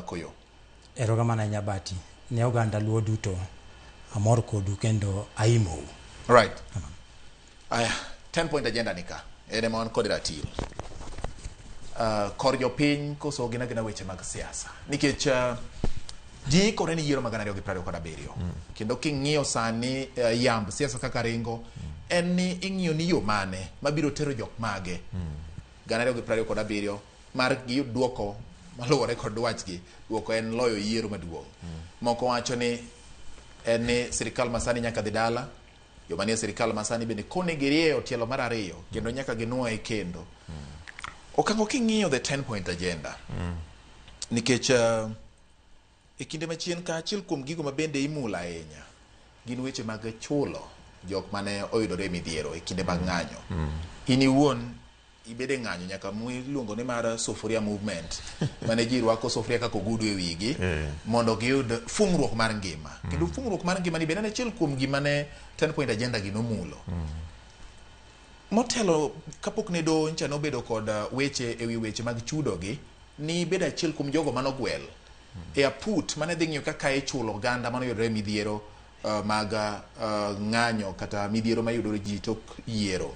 Koyo. Erokamano ahinya Bati. Ne oganda Luo duto, amor kodu kendo aimou. Right. Aya, 10 point agenda ni ka. En ema wan kod ratil. Kor jopiny koso gin agina weche mag siasa. Nikech ji ikore ni yiero mag 2027. Kendo king'iyo sani yamb siasa kaka ringo, en ni ing'iyo ni yo mane mabiro tero jok mage. 2027 mar giyud duoko maluwore kod dwachgi. Duoko en loyo yiero maduong'. Moko wacho ni en ni sirikal masani nyaka dhi dala. Joma nie sirikal masani bende kone girieyo tielo mar ariyo kendo nyaka ginuoye kendo. Okango king'iyo the 10 point agenda. Nikech e kinde machien ka achiel kuom gigo ma bende imulo ahinya gin weche mag chulo jok mane oyudore e midhiero e kinde mag ng'anyo. In iwuon ibede ng'anyo nyaka miluongo ni mar sufuria movement mane ji rwako sufuria kaka ogudu e wigi mondo giyud fungruok mar ngima. Kendo fungruok mar ngima ni bende en achiel kuom gima ne 10 point agenda gi nomulo. Motelo kapok ne doho ncha nobedo kod weche ewi weche mag chudo gi, ni bedo achiel kuom jogo manogwel e aput mane dhi ng'iyo kaka ichulo oganda manoyudore e midhiero mag ng'anyo kata midhiero mayudore ji tok yiero.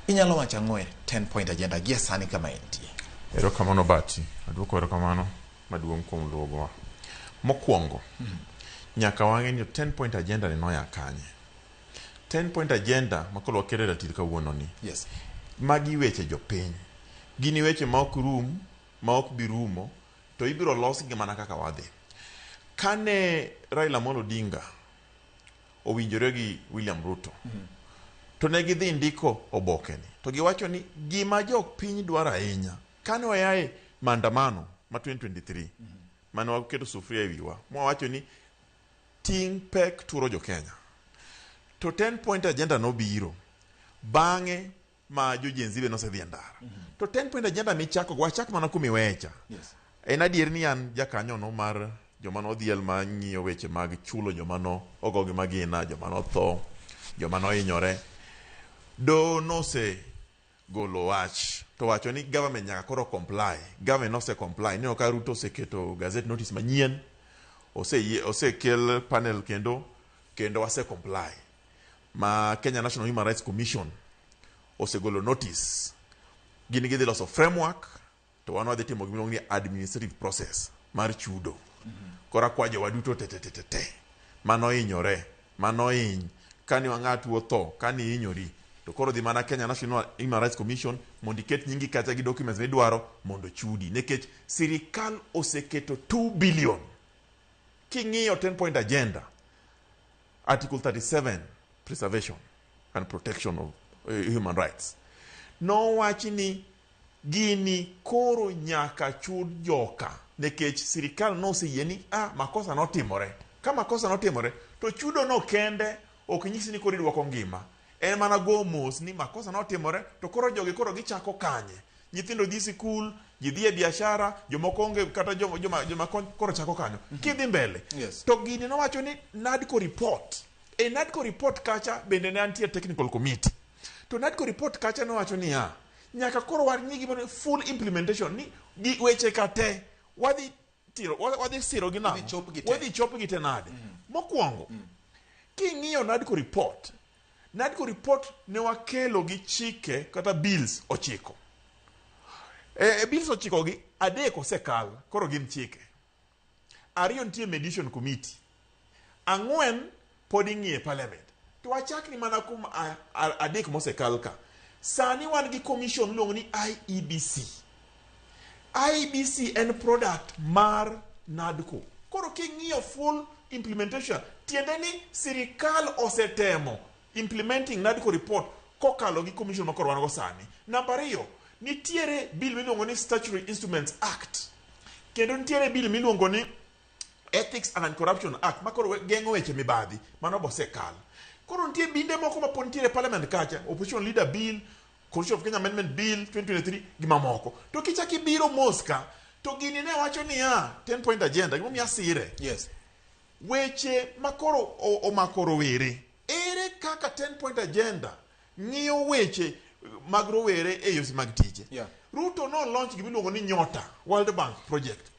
Inyalo wacho ang'o e 10 point agenda gie sani kama entie? Erokamano Bati, aduoko erokamano maduong' kuom luongowa. Mokwongo, nyaka wang'e ni 10 point agenda ni noya kanye. 10 point agenda ma koro wakelo e ratil kawuono ni. Yes. Magi weche jopiny. Gin weche ma ok rum, ma ok bi rumo, to ibiro losgi mana kaka wadhi. Kane Raila Amolo Odinga owinjore gi William Ruto, to ne gidhi ndiko oboke ni, to giwacho ni gima jopiny dwaro ahinya, kane wayae maandamano ma 2023, mane waketo sufuria e wiwa, mwawacho ni ting' pek turo jo Kenya. To 10 point agenda nobiro bang'e ma jo Gen Z be nosedhi e ndara. To 10 point agenda michako go, wachak mana kuma iwecha. Yes. En adier ni an jakanyono mar joma nodhiel ma ng'iyo weche mag chulo joma no ogo gi magina, joma notho, joma nohinyore. Doho nose golo wach to wacho ni government nyaka koro comply. Government nose comply. Ineno ka Ruto oseketo gazette notice manyien, osekel panel kendo, kendo wase comply. Ma Kenya National Human Rights Commission osegolo notice. Gin gidhi loso framework to wan wadhi timo gimiluongo ni administrative process mar chudo. Koro akwa jowa duto te te te te te manohinyore, manohiny, kani ng'atu otho, kani ihinyori, to koro dhi mana Kenya National Human Rights Commission mondo iket nyingi kacha gi documents midwaro mondo chudi. Nikech sirikal oseketo 2 billion. King'iyo 10 point agenda, Article 37, preservation and protection of human rights. Nowachi ni gini koro nyaka chud joka nikech sirikal noseyie ni makosa notimore. Ka makosa notimore to chudo no kende ok nyisi ni koro idwoko ngima. En mana go mos ni makosa notimore to koro jogi koro gichako kanye. Nyithindo dhi sikul, ji dhi e biashara, jomoko onge kata joma koro chako kanyo. Kidhi mbele. Yes. To gini nowacho ni NADCO report. E NADCO report kacha bende ne antie technical committee. To NADCO report kacha nowacho niya, nyaka koro wang'i gimoro full implementation ni gi weche ka te wadhi tiro, wadhi siro gi nang'o? Wadhi chop gi te. Wadhi chop gi te nade? Mokwongo, king'iyo NADCO report, NADCO report ne wakelo gi chike kata bills 9. E bills 9 gi, 3 osekal, koro gin chike. 2 nitie mediation committee. 4 pod ing'iye parliament. To wachakni mana kuom 3 mosekal ka. Sani wan gi commission miluongo ni IEBC. IEBC en product mar NADCO. Koro king'iyo full implementation, tiende ni sirikal osetemo implementing NADCO report kokalo gi commission ma koro wan go sani. Namba 2, nitiere bill miluongo ni Statutory Instruments Act. Kendo nitiere bill miluongo ni Ethics and Anti-Corruption Act ma koro geng'o weche mibadhi, mano be osekal. Koro nitie binde moko ma pod nitiere e parliament kacha, Opposition Leader Bill, Constitution of Kenya Amendment Bill 2023 gi mamoko. To kichak ibiro mos ka, to gini ne wacho niya, 10 point agenda, gimomiyo asire. Yes. Weche ma koro omako rowere, ere kaka 10 point agenda ng'iyo weche mag rowere e yore mag tije? Yeah. Ruto no launch gimiluongo ni Nyota World Bank project.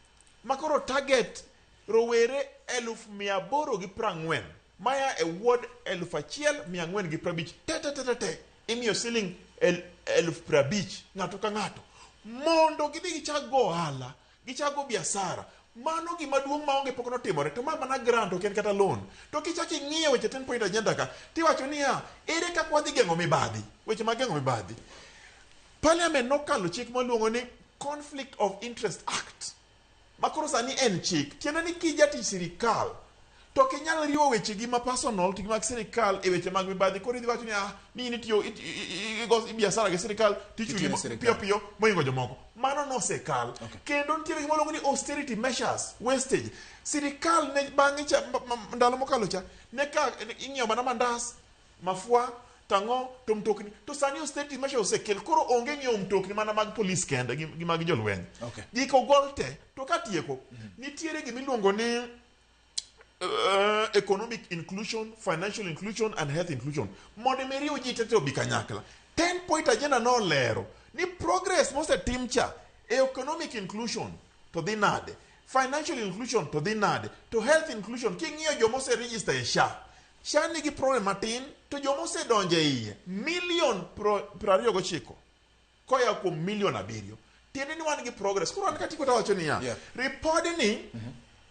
Ma koro target rowere 840,000 maya e ward 1450 te te te te te imiyo siling 50,000 ng'ato ka ng'ato mondo gidhi gichak go ohala, gichak go biasara. Mano gima duong' maonge pok notimore, to ma mana grant, ok en kata loan. To kichak ing'iyo weche 10 point agenda ka, tiwacho niya, ere kaka wadhi geng'o mibadhi? Weche mag geng'o mibadhi, Parliament nokalo chik maluongo ni Conflict of Interest Act, ma koro sani en chik. Tiende ni ki jatich sirikal to ok inyal riwo wechegi ma personal to gi mag sirikal e weche mag mibadhi. Koro idhi wacho ni ah, ni in itiyo igo biashara gi sirikal, tichuli Itiyo ne sirikal. piyo piyo mohingo jomoko. Mano nosekal. Kendo nitiere gima iluongo ni austerity measures, wastage. Sirikal ne bang'e cha ndalo mokalo cha ne ka ing'iewo mana mandas, mafua, tang'o to mtokni. To sani austerity measures osekel, koro onge ng'iewo mtokni mana mag polis kende gi mag jolweny. Gik ogol te. To katieko, nitiere gimiluongo ni economic inclusion, financial inclusion and health inclusion, mondo mi riw ji tete obi kanyakla. 10 point agenda nolero ni progress mosetim cha e economic inclusion to dhi nade, financial inclusion to dhi nade, to health inclusion. King'iyo joma ose register e SHA, SHA nigi problem matin, to joma osedonjo e iye milion 29 koya kuom milion 7, tiende ni wan gi progress. Koro an katieko tawacho niya, ripodni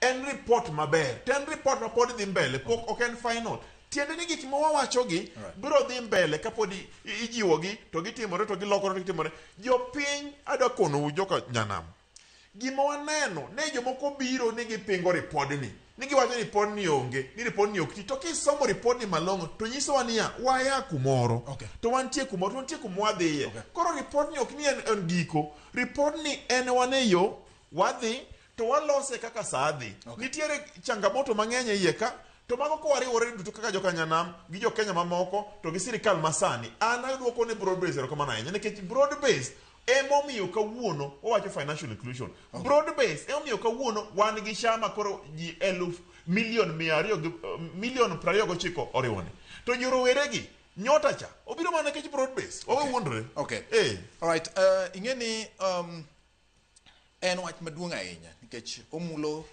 en report maber, to en report ma pod dhi mbele, pok ok en final. Tiende ni gik ma wawachogi biro dhi mbele kapod ijiwogi to gitimore to gilokore to gitimore. Jopiny, adwa konou joka nyanam, gima waneno ne jomoko biro ni gipingo ripodni, ni giwacho ni ripodni onge, ni ripodni ok ti. To kisomo ripodni malong'o to nyisowa niya, waya kumoro to wantie kumoro, to wantie kuma wadhiye. Koro ripodni ok ni en giko, ripodni en wan e yo wadhi to walose kaka saa dhi. Nitiere changamoto mang'eny e iye ka, to mago kowariwore duto kaka joka nyanam gi jo Kenya mamoko to gi sirikal masani, an aduoko ne broad base erokamano ahinya, nikech broad base emomiyo kawuono wawacho financial inclusion. Broad base emomiyo kawuono wan gi chama koro ji eluf milion mia ariyo gi milion 29 oriwone. To joroweregi nyota cha obiro mana nikech broad base. Wawe wuondore. Alright, ing'e ni en wach maduong' ahinya nikech omulo